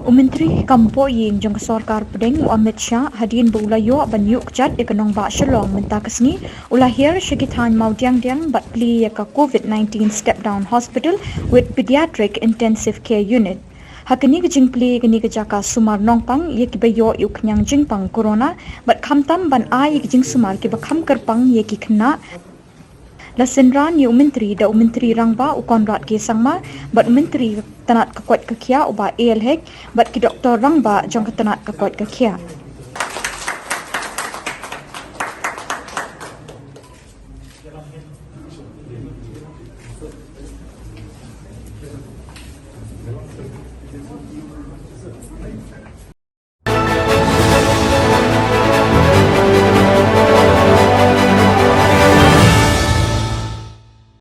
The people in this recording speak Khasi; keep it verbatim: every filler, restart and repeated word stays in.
U Myntri kam poh ïing jong ka Sorkar Pdeng u Amit Shah hadien ba u la ïoh ban ïuh kjat ïa ka nongbah Shillong mynta ka sngi, u la hiar sha ki thaiñ Mawdiangdiang bad plie ïa ka COVID nineteen Step Down Hospital with Pediatric Intensive Care Unit. Ha kane ka jingplie kane ka jaka sumar nongpang ïa kiba ïoh ïa u khñiang jingpang Corona bad khamtam ban ai ïa ki jingsumar kiba kham kyrpang ïa ki khynnah. La synran ïa u Myntri da u Myntri Rangbah u Conrad K Sangma bad u Myntri Tnat ka Koit ka Khiah u Bah A L Hek bad ki doktor rangbah jong ka Tnat ka Koit ka Khiah.